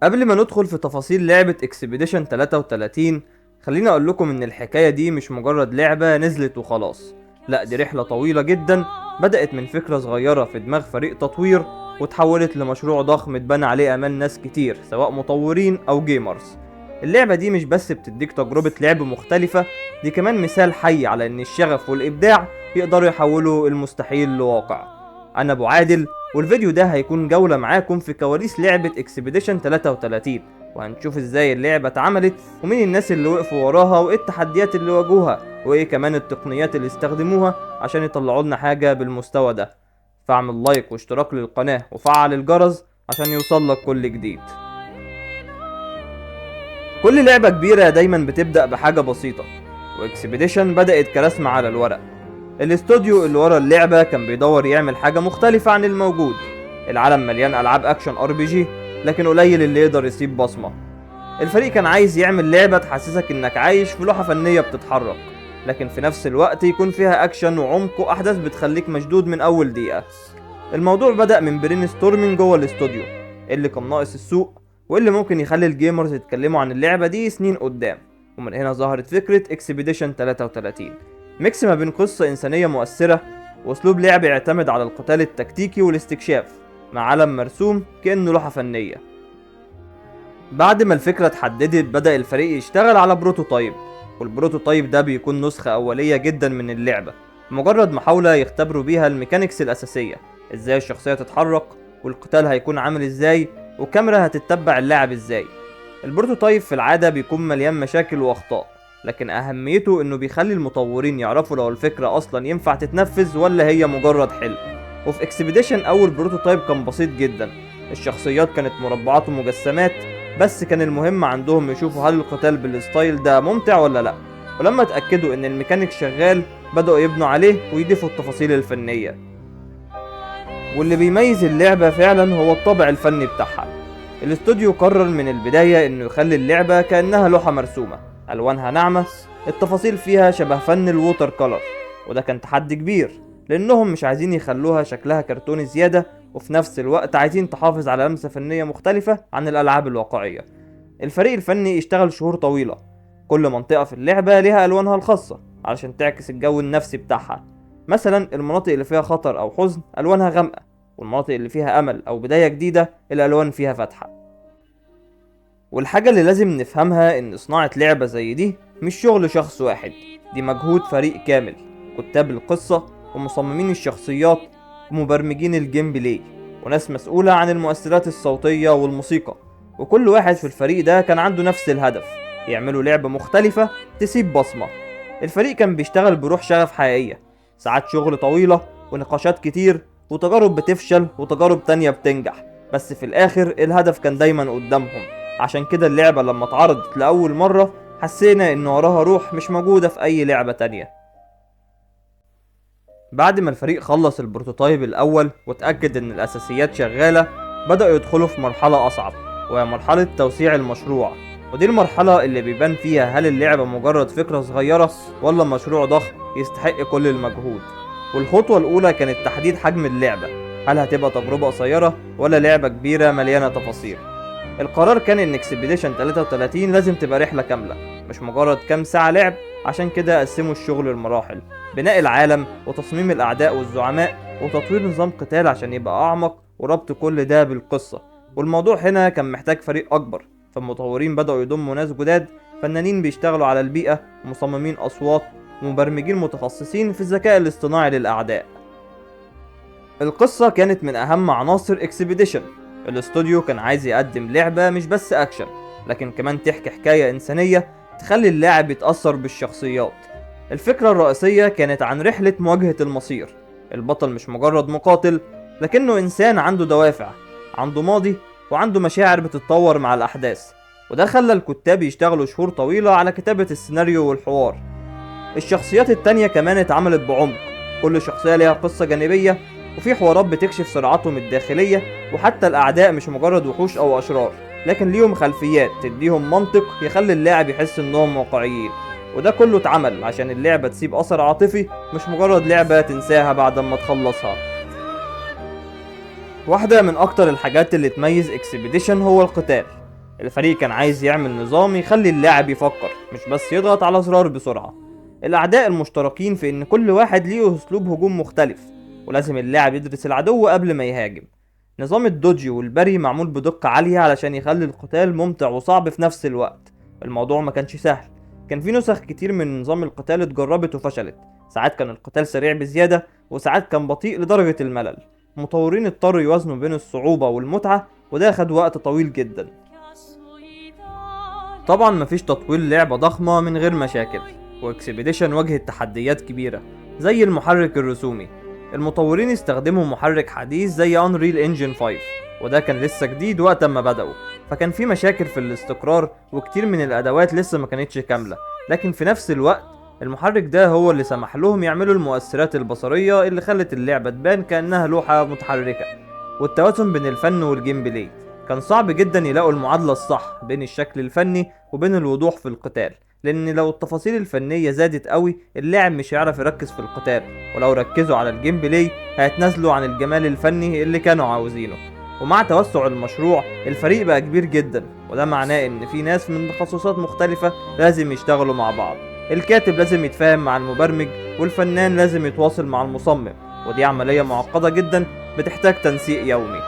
قبل ما ندخل في تفاصيل لعبة Expedition 33، خليني اقول لكم ان الحكاية دي مش مجرد لعبة نزلت وخلاص. لا، دي رحلة طويلة جدا بدأت من فكرة صغيرة في دماغ فريق تطوير وتحولت لمشروع ضخم اتبنى عليه امال ناس كتير، سواء مطورين او gamers. اللعبة دي مش بس بتديك تجربة لعب مختلفة، دي كمان مثال حي على ان الشغف والابداع يقدروا يحولوا المستحيل لواقع. انا ابو عادل، والفيديو ده هيكون جولة معاكم في كواليس لعبة Expedition 33، وهنشوف ازاي اللعبة اتعملت ومين الناس اللي وقفوا وراها وايه التحديات اللي واجهوها وايه كمان التقنيات اللي استخدموها عشان يطلعوا لنا حاجة بالمستوى ده. فاعمل like واشتراك للقناة وفعل الجرس عشان يوصل لك كل جديد. كل لعبة كبيرة دايما بتبدأ بحاجة بسيطة، و Expedition بدأت كرسمة على الورق. الاستوديو اللي ورا اللعبة كان بيدور يعمل حاجة مختلفة عن الموجود. العالم مليان ألعاب action RPG، لكن قليل اللي يقدر يسيب بصمة. الفريق كان عايز يعمل لعبة تحسسك انك عايش في لوحة فنية بتتحرك، لكن في نفس الوقت يكون فيها اكشن وعمق واحداث بتخليك مشدود من اول دقيقة. الموضوع بدأ من brainstorming جوه الاستوديو، اللي كان ناقص السوق واللي ممكن يخلي ال gamers يتكلموا عن اللعبة دي سنين قدام. ومن هنا ظهرت فكرة Expedition 33، mix ما بين قصة إنسانية مؤثرة وأسلوب لعب يعتمد على القتال التكتيكي والاستكشاف مع عالم مرسوم كأنه لوحة فنية. بعد ما الفكرة اتحددت بدأ الفريق يشتغل على prototype، وال prototype ده بيكون نسخة أولية جدا من اللعبة، مجرد محاولة يختبروا بيها ال mechanics الأساسية، ازاي الشخصية تتحرك والقتال هيكون عامل ازاي والكاميرا هتتبع اللاعب ازاي. ال prototype في العادة بيكون مليان مشاكل وأخطاء، لكن أهميته إنه بيخلي المطورين يعرفوا لو الفكرة أصلا ينفع تتنفذ ولا هي مجرد حلم. وفي Expedition أول prototype كان بسيط جدا، الشخصيات كانت مربعات ومجسمات، بس كان المهم عندهم يشوفوا هل القتال بال style ده ممتع ولا لا. ولما اتأكدوا إن الميكانيك شغال بدأوا يبنوا عليه ويضيفوا التفاصيل الفنية. واللي بيميز اللعبة فعلا هو الطابع الفني بتاعها. الاستوديو قرر من البداية انه يخلي اللعبة كأنها لوحة مرسومة، ألوانها ناعمة، التفاصيل فيها شبه فن ال watercolor، وده كان تحدي كبير لأنهم مش عايزين يخلوها شكلها كرتوني زيادة، وفي نفس الوقت عايزين تحافظ على لمسة فنية مختلفة عن الألعاب الواقعية. الفريق الفني اشتغل شهور طويلة، كل منطقة في اللعبة ليها ألوانها الخاصة علشان تعكس الجو النفسي بتاعها. مثلا المناطق اللي فيها خطر أو حزن ألوانها غامقة، والمناطق اللي فيها أمل أو بداية جديدة الألوان فيها فاتحة. والحاجة اللي لازم نفهمها إن صناعة لعبة زي دي مش شغل شخص واحد، دي مجهود فريق كامل، كتاب القصة ومصممين الشخصيات ومبرمجين ال gameplay وناس مسؤولة عن المؤثرات الصوتية والموسيقى. وكل واحد في الفريق ده كان عنده نفس الهدف، يعملوا لعبة مختلفة تسيب بصمة. الفريق كان بيشتغل بروح شغف حقيقية، ساعات شغل طويلة ونقاشات كتير وتجارب بتفشل وتجارب تانية بتنجح، بس في الآخر الهدف كان دايما قدامهم. عشان كده اللعبة لما اتعرضت لأول مرة حسينا إن وراها روح مش موجودة في أي لعبة تانية. بعد ما الفريق خلص ال prototype الأول وتأكد إن الأساسيات شغالة، بدأوا يدخلوا في مرحلة أصعب، وهي مرحلة توسيع المشروع. ودي المرحلة اللي بيبان فيها هل اللعبة مجرد فكرة صغيرة ولا مشروع ضخم يستحق كل المجهود. والخطوة الأولى كانت تحديد حجم اللعبة، هل هتبقى تجربة قصيرة ولا لعبة كبيرة مليانة تفاصيل. القرار كان إن Expedition 33 لازم تبقى رحلة كاملة، مش مجرد كام ساعة لعب. عشان كده قسموا الشغل لمراحل، بناء العالم وتصميم الأعداء والزعماء وتطوير نظام قتال عشان يبقى أعمق، وربط كل ده بالقصة. والموضوع هنا كان محتاج فريق أكبر، فالمطورين بدأوا يضموا ناس جداد، فنانين بيشتغلوا على البيئة، ومصممين أصوات، ومبرمجين متخصصين في الذكاء الاصطناعي للأعداء. القصة كانت من أهم عناصر Expedition. الاستوديو كان عايز يقدم لعبة مش بس أكشن، لكن كمان تحكي حكاية إنسانية تخلي اللاعب يتأثر بالشخصيات. الفكرة الرئيسية كانت عن رحلة مواجهة المصير. البطل مش مجرد مقاتل، لكنه إنسان عنده دوافع، عنده ماضي، وعنده مشاعر بتتطور مع الأحداث. وده خلى الكتاب يشتغلوا شهور طويلة على كتابة السيناريو والحوار. الشخصيات التانية كمان اتعملت بعمق، كل شخصية ليها قصة جانبية وفي حوارات بتكشف صراعاتهم الداخلية. وحتى الأعداء مش مجرد وحوش أو أشرار، لكن ليهم خلفيات تديهم منطق يخلي اللاعب يحس إنهم واقعيين. وده كله اتعمل عشان اللعبة تسيب أثر عاطفي، مش مجرد لعبة تنساها بعد ما تخلصها. واحدة من أكتر الحاجات اللي تميز Expedition هو القتال. الفريق كان عايز يعمل نظام يخلي اللاعب يفكر، مش بس يضغط على زرار بسرعة. الأعداء المشتركين في إن كل واحد ليه أسلوب هجوم مختلف، ولازم اللاعب يدرس العدو قبل ما يهاجم. نظام ال dodge وال parry معمول بدقة عالية علشان يخلي القتال ممتع وصعب في نفس الوقت. الموضوع ما كانش سهل، كان في نسخ كتير من نظام القتال اتجربت وفشلت. ساعات كان القتال سريع بزيادة، وساعات كان بطيء لدرجة الملل. المطورين اضطروا يوازنوا بين الصعوبة والمتعة، وده خد وقت طويل جدا. طبعا مفيش تطوير لعبة ضخمة من غير مشاكل، و Expedition واجهت تحديات كبيرة زي المحرك الرسومي. المطورين استخدموا محرك حديث زي Unreal Engine 5، وده كان لسه جديد وقت ما بدأوا، فكان في مشاكل في الاستقرار وكتير من الأدوات لسه ما كانتش كاملة. لكن في نفس الوقت المحرك ده هو اللي سمح لهم يعملوا المؤثرات البصرية اللي خلت اللعبة تبان كأنها لوحة متحركة. والتوازن بين الفن وال gameplay كان صعب جدا يلاقوا المعادلة الصح بين الشكل الفني وبين الوضوح في القتال، لان لو التفاصيل الفنية زادت قوي اللاعب مش هيعرف يركز في القتال، ولو ركزوا على ال gameplay هيتنازلوا عن الجمال الفني اللي كانوا عاوزينه. ومع توسع المشروع الفريق بقى كبير جدا، وده معناه ان في ناس من تخصصات مختلفة لازم يشتغلوا مع بعض. الكاتب لازم يتفاهم مع المبرمج، والفنان لازم يتواصل مع المصمم، ودي عملية معقدة جدا بتحتاج تنسيق يومي.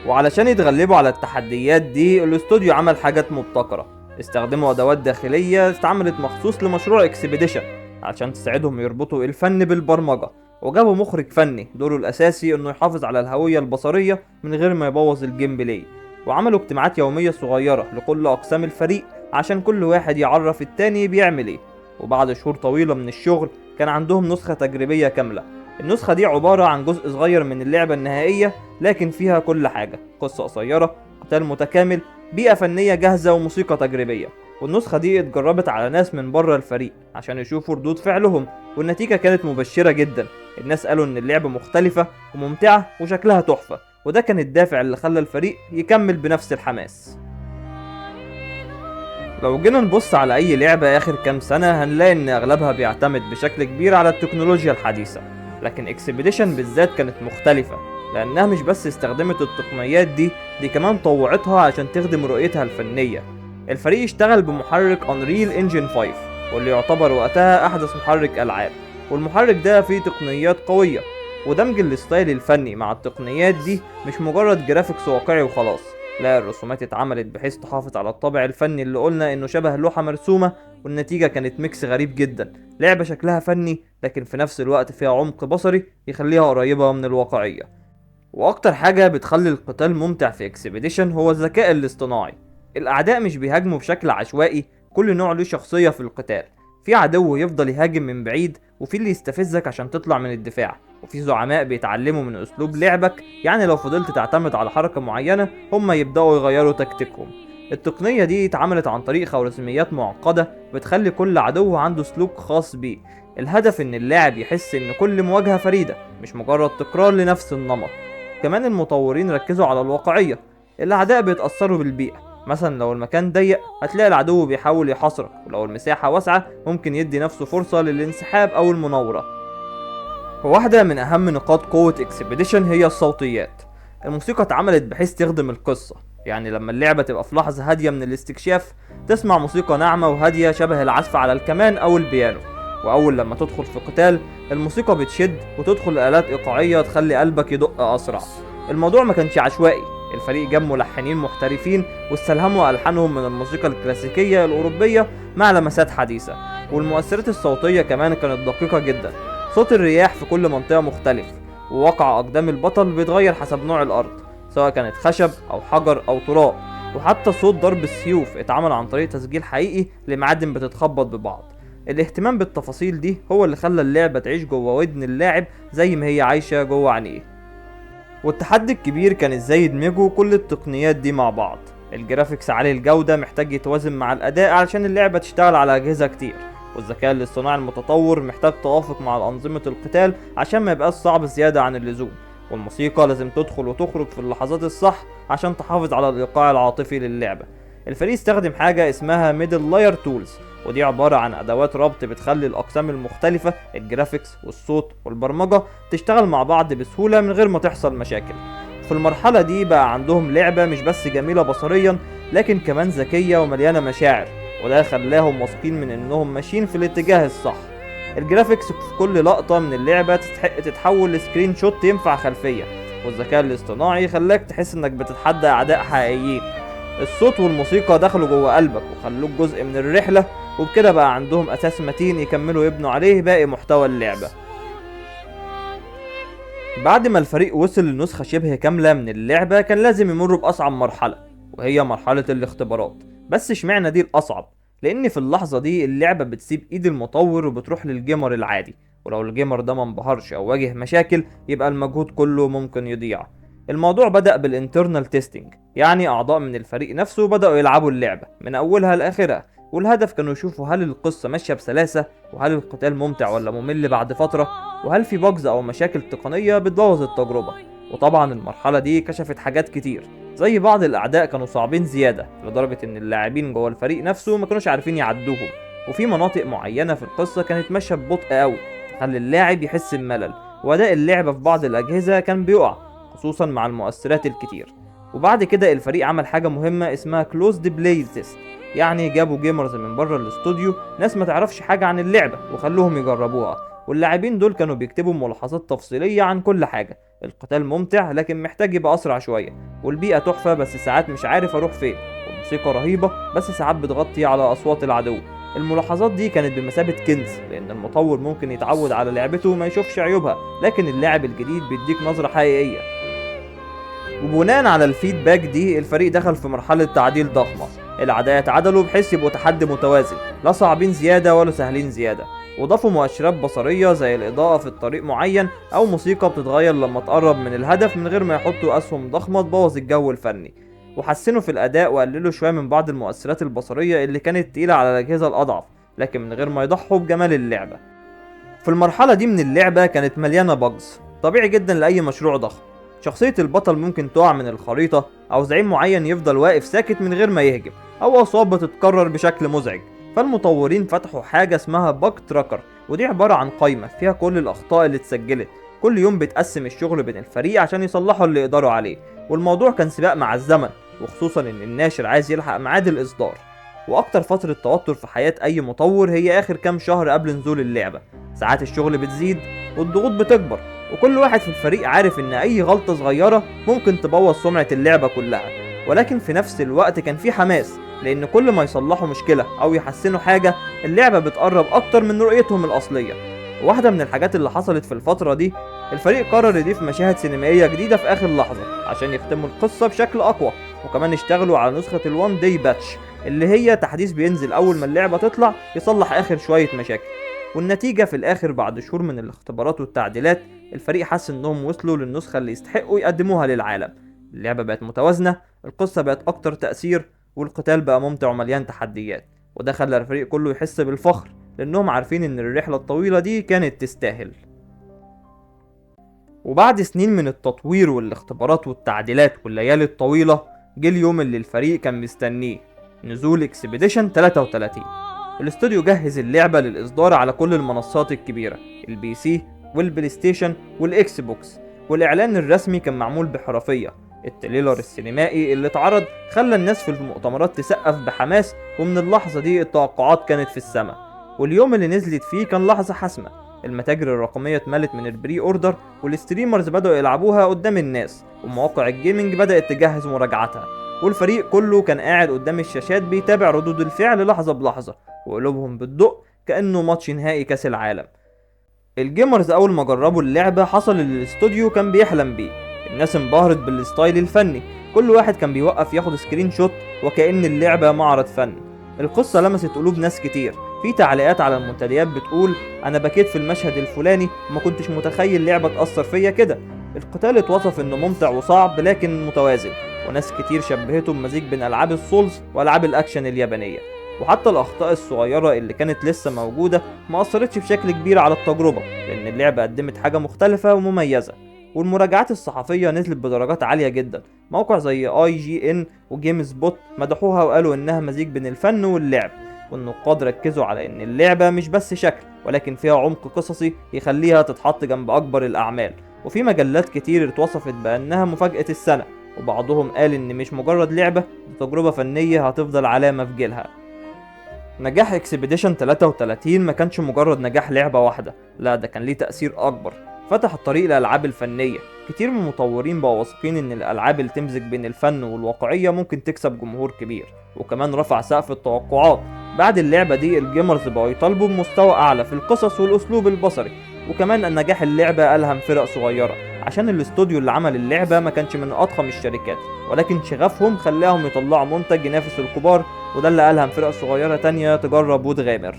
وعلشان يتغلبوا على التحديات دي الاستوديو عمل حاجات مبتكرة. استخدموا أدوات داخلية اتعملت مخصوص لمشروع Expedition علشان تساعدهم يربطوا الفن بالبرمجة، وجابوا مخرج فني دوره الأساسي إنه يحافظ على الهوية البصرية من غير ما يبوظ ال gameplay. وعملوا اجتماعات يومية صغيرة لكل أقسام الفريق عشان كل واحد يعرف التاني بيعمل ايه. وبعد شهور طويلة من الشغل كان عندهم نسخة تجريبية كاملة. النسخة دي عبارة عن جزء صغير من اللعبة النهائية، لكن فيها كل حاجة: قصة قصيرة، قتال متكامل، بيئة فنية جاهزة، وموسيقى تجريبية. والنسخة دي اتجربت على ناس من بره الفريق عشان يشوفوا ردود فعلهم، والنتيجة كانت مبشرة جدا. الناس قالوا ان اللعبة مختلفة وممتعة وشكلها تحفة، وده كان الدافع اللي خلى الفريق يكمل بنفس الحماس. لو جينا نبص على اي لعبة اخر كام سنة هنلاقي ان اغلبها بيعتمد بشكل كبير على التكنولوجيا الحديثة، لكن Expedition بالذات كانت مختلفة لانها مش بس استخدمت التقنيات دي كمان طوعتها عشان تخدم رؤيتها الفنية. الفريق اشتغل بمحرك Unreal Engine 5، واللي يعتبر وقتها احدث محرك العاب، والمحرك ده فيه تقنيات قوية، ودمج ال style الفني مع التقنيات دي مش مجرد graphics واقعي وخلاص، لا، الرسومات اتعملت بحيث تحافظ على الطابع الفني اللي قلنا انه شبه لوحة مرسومة، والنتيجة كانت mix غريب جدا، لعبة شكلها فني لكن في نفس الوقت فيها عمق بصري يخليها قريبة من الواقعية. واكتر حاجة بتخلي القتال ممتع في Expedition هو الذكاء الاصطناعي. الاعداء مش بيهاجموا بشكل عشوائي، كل نوع له شخصية في القتال. في عدو يفضل يهاجم من بعيد، وفي اللي يستفزك عشان تطلع من الدفاع، وفي زعماء بيتعلموا من اسلوب لعبك، يعني لو فضلت تعتمد على حركة معينة هم يبدأوا يغيروا تكتيكهم. التقنية دي اتعملت عن طريق خوارزميات معقدة بتخلي كل عدو عنده سلوك خاص بيه. الهدف ان اللاعب يحس ان كل مواجهة فريدة، مش مجرد تكرار لنفس النمط. كمان المطورين ركزوا على الواقعية، الاعداء بيتأثروا بالبيئة، مثلا لو المكان ضيق هتلاقي العدو بيحاول يحاصرك، ولو المساحة واسعة ممكن يدي نفسه فرصة للانسحاب او المناورة. وواحدة من اهم نقاط قوة Expedition هي الصوتيات. الموسيقى اتعملت بحيث تخدم القصة، يعني لما اللعبة تبقى في لحظة هادية من الاستكشاف تسمع موسيقى ناعمة وهادية شبه العزف على الكمان او البيانو، واول لما تدخل في قتال الموسيقى بتشد وتدخل آلات ايقاعية تخلي قلبك يدق اسرع. الموضوع ما كانش عشوائي، الفريق جاب ملحنين محترفين واستلهموا ألحانهم من الموسيقى الكلاسيكية الأوروبية مع لمسات حديثة، والمؤثرات الصوتية كمان كانت دقيقة جدا. صوت الرياح في كل منطقة مختلف، ووقع أقدام البطل بيتغير حسب نوع الأرض سواء كانت خشب أو حجر أو تراب، وحتى صوت ضرب السيوف اتعمل عن طريق تسجيل حقيقي لمعادن بتتخبط ببعض. الاهتمام بالتفاصيل دي هو اللي خلى اللعبة تعيش جوه ودن اللاعب زي ما هي عايشة جوه عينيه. والتحدي الكبير كان ازاي يدمجوا كل التقنيات دي مع بعض. ال graphics عالي الجودة محتاج يتوازن مع الأداء علشان اللعبة تشتغل على أجهزة كتير، والذكاء الاصطناعي المتطور محتاج توافق مع أنظمة القتال عشان ما يبقاش صعب زيادة عن اللزوم، والموسيقى لازم تدخل وتخرج في اللحظات الصح عشان تحافظ على الإيقاع العاطفي للعبة. الفريق استخدم حاجة اسمها middle layer tools، ودي عبارة عن أدوات ربط بتخلي الأقسام المختلفة ال graphics والصوت والبرمجة تشتغل مع بعض بسهولة من غير ما تحصل مشاكل. في المرحلة دي بقى عندهم لعبة مش بس جميلة بصريا، لكن كمان ذكية ومليانة مشاعر، وده خلاهم واثقين من انهم ماشيين في الاتجاه الصح. ال graphics في كل لقطة من اللعبة تستحق تتحول ل screenshot ينفع خلفية، والذكاء الاصطناعي خلاك تحس انك بتتحدى اعداء حقيقيين. الصوت والموسيقى دخلوا جوه قلبك وخلوك جزء من الرحلة، وبكده بقى عندهم اساس متين يكملوا يبنوا عليه باقي محتوى اللعبة. بعد ما الفريق وصل لنسخة شبه كاملة من اللعبة كان لازم يمروا بأصعب مرحلة، وهي مرحلة الاختبارات. بس اشمعنى دي الأصعب؟ لأن في اللحظة دي اللعبة بتسيب إيد المطور وبتروح لل gamer العادي، ولو ال gamer ده ما انبهرش أو واجه مشاكل يبقى المجهود كله ممكن يضيع. الموضوع بدأ بال internal testing، يعني أعضاء من الفريق نفسه بدأوا يلعبوا اللعبة من أولها لآخرها، والهدف كانوا يشوفوا هل القصة ماشية بسلاسة، وهل القتال ممتع ولا ممل بعد فترة، وهل في bugs أو مشاكل تقنية بتبوظ التجربة. وطبعا المرحلة دي كشفت حاجات كتير، زي بعض الأعداء كانوا صعبين زيادة لدرجة إن اللاعبين جوه الفريق نفسه ما كانوش عارفين يعدوهم، وفي مناطق معينة في القصة كانت ماشية ببطء قوي تخلي اللاعب يحس بملل، وأداء اللعبة في بعض الأجهزة كان بيقع خصوصا مع المؤثرات الكتير. وبعد كده الفريق عمل حاجة مهمة اسمها closed play test، يعني جابوا gamers من بره الاستوديو، ناس ما تعرفش حاجة عن اللعبة، وخلوهم يجربوها. واللاعبين دول كانوا بيكتبوا ملاحظات تفصيلية عن كل حاجة. القتال ممتع لكن محتاج يبقى أسرع شوية، والبيئة تحفة بس ساعات مش عارف أروح فين، والموسيقى رهيبة بس ساعات بتغطي على أصوات العدو. الملاحظات دي كانت بمثابة كنز، لأن المطور ممكن يتعود على لعبته وما يشوفش عيوبها، لكن اللاعب الجديد بيديك نظرة حقيقية. وبناء على ال feedback دي الفريق دخل في مرحلة تعديل ضخمة. الأعداء اتعدلوا بحيث يبقوا تحدي متوازن، لا صعبين زيادة ولا سهلين زيادة، وضافوا مؤشرات بصرية زي الإضاءة في الطريق معين أو موسيقى بتتغير لما تقرب من الهدف من غير ما يحطوا أسهم ضخمة تبوظ الجو الفني. وحسنوا في الأداء وقللوا شوية من بعض المؤثرات البصرية اللي كانت تقيلة على الأجهزة الأضعف، لكن من غير ما يضحوا بجمال اللعبة. في المرحلة دي من اللعبة كانت مليانة bugs، طبيعي جدا لأي مشروع ضخم. شخصية البطل ممكن تقع من الخريطة، أو زعيم معين يفضل واقف ساكت من غير ما يهجم، أو أصوات بتتكرر بشكل مزعج. فالمطورين فتحوا حاجة اسمها bug tracker، ودي عبارة عن قائمة فيها كل الأخطاء اللي اتسجلت. كل يوم بتقسم الشغل بين الفريق عشان يصلحوا اللي يقدروا عليه، والموضوع كان سباق مع الزمن، وخصوصا إن الناشر عايز يلحق ميعاد الإصدار. وأكتر فترة توتر في حياة أي مطور هي آخر كام شهر قبل نزول اللعبة. ساعات الشغل بتزيد والضغوط بتكبر، وكل واحد في الفريق عارف إن أي غلطة صغيرة ممكن تبوظ سمعة اللعبة كلها. ولكن في نفس الوقت كان في حماس، لأن كل ما يصلحوا مشكلة أو يحسنوا حاجة اللعبة بتقرب أكتر من رؤيتهم الأصلية. واحدة من الحاجات اللي حصلت في الفترة دي، الفريق قرر يضيف مشاهد سينمائية جديدة في آخر لحظة عشان يختموا القصة بشكل أقوى، وكمان اشتغلوا على نسخة ال one day patch اللي هي تحديث بينزل أول ما اللعبة تطلع يصلح آخر شوية مشاكل. والنتيجة في الآخر بعد شهور من الاختبارات والتعديلات الفريق حس إنهم وصلوا للنسخة اللي يستحقوا يقدموها للعالم. اللعبة بقت متوازنة، القصة بقت أكتر تأثير، والقتال بقى ممتع ومليان تحديات، وده خلى الفريق كله يحس بالفخر لأنهم عارفين إن الرحلة الطويلة دي كانت تستاهل. وبعد سنين من التطوير والاختبارات والتعديلات والليالي الطويلة، جه اليوم اللي الفريق كان مستنيه، نزول Expedition 33. الاستوديو جهز اللعبة للإصدار على كل المنصات الكبيرة، ال PC وال PlayStation وال Xbox، والإعلان الرسمي كان معمول بحرفية. ال trailer السينمائي اللي اتعرض خلى الناس في المؤتمرات تسقف بحماس، ومن اللحظة دي التوقعات كانت في السماء. واليوم اللي نزلت فيه كان لحظة حاسمة، المتاجر الرقمية اتملت من ال pre-order، وال streamers بدأوا يلعبوها قدام الناس، ومواقع ال gaming بدأت تجهز مراجعتها، والفريق كله كان قاعد قدام الشاشات بيتابع ردود الفعل لحظة بلحظة، وقلوبهم بتدق كأنه ماتش نهائي كاس العالم. ال gamers أول ما جربوا اللعبة حصل اللي الاستوديو كان بيحلم بيه. الناس انبهرت بال style الفني، كل واحد كان بيوقف ياخد screenshot وكأن اللعبة معرض فن. القصة لمست قلوب ناس كتير، في تعليقات على المنتديات بتقول أنا بكيت في المشهد الفلاني وما كنتش متخيل لعبة تأثر فيا كده. القتال اتوصف إنه ممتع وصعب لكن متوازن، وناس كتير شبهته بمزيج بين ألعاب ال Souls وألعاب الأكشن اليابانية. وحتى الأخطاء الصغيرة اللي كانت لسه موجودة ما أثرتش بشكل كبير على التجربة، لأن اللعبة قدمت حاجة مختلفة ومميزة. والمراجعات الصحفية نزلت بدرجات عالية جدا، موقع زي IGN و GameSpot مدحوها وقالوا إنها مزيج بين الفن واللعب، والنقاد ركزوا على إن اللعبة مش بس شكل ولكن فيها عمق قصصي يخليها تتحط جنب أكبر الأعمال. وفي مجلات كتير اتوصفت بأنها مفاجأة السنة، وبعضهم قال إن مش مجرد لعبة، دي تجربة فنية هتفضل علامة في جيلها. نجاح Expedition 33 ما كانش مجرد نجاح لعبة واحدة، لا ده كان ليه تأثير أكبر، فتح الطريق للألعاب الفنية. كتير من المطورين بقوا واثقين إن الألعاب اللي تمزج بين الفن والواقعية ممكن تكسب جمهور كبير، وكمان رفع سقف التوقعات. بعد اللعبة دي ال gamers بقوا يطالبوا بمستوى أعلى في القصص والأسلوب البصري. وكمان أن نجاح اللعبة ألهم فرق صغيرة، عشان الاستوديو اللي عمل اللعبة ما كانش من أضخم الشركات، ولكن شغفهم خلاهم يطلعوا منتج ينافس الكبار، وده اللي ألهم فرق صغيرة تانية تجرب وتغامر.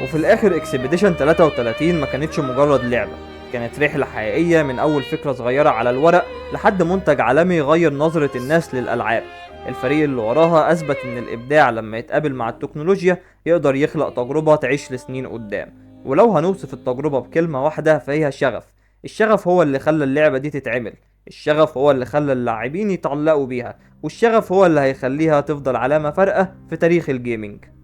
وفي الآخر Expedition 33 ما كانتش مجرد لعبة، كانت رحلة حقيقية من أول فكرة صغيرة على الورق لحد منتج عالمي غير نظرة الناس للألعاب. الفريق اللي وراها أثبت إن الإبداع لما يتقابل مع التكنولوجيا يقدر يخلق تجربة تعيش لسنين قدام. ولو هنوصف التجربة بكلمة واحدة فهي شغف. الشغف هو اللي خلى اللعبة دي تتعمل، الشغف هو اللي خلى اللاعبين يتعلقوا بيها، والشغف هو اللي هيخليها تفضل علامة فارقة في تاريخ ال gaming.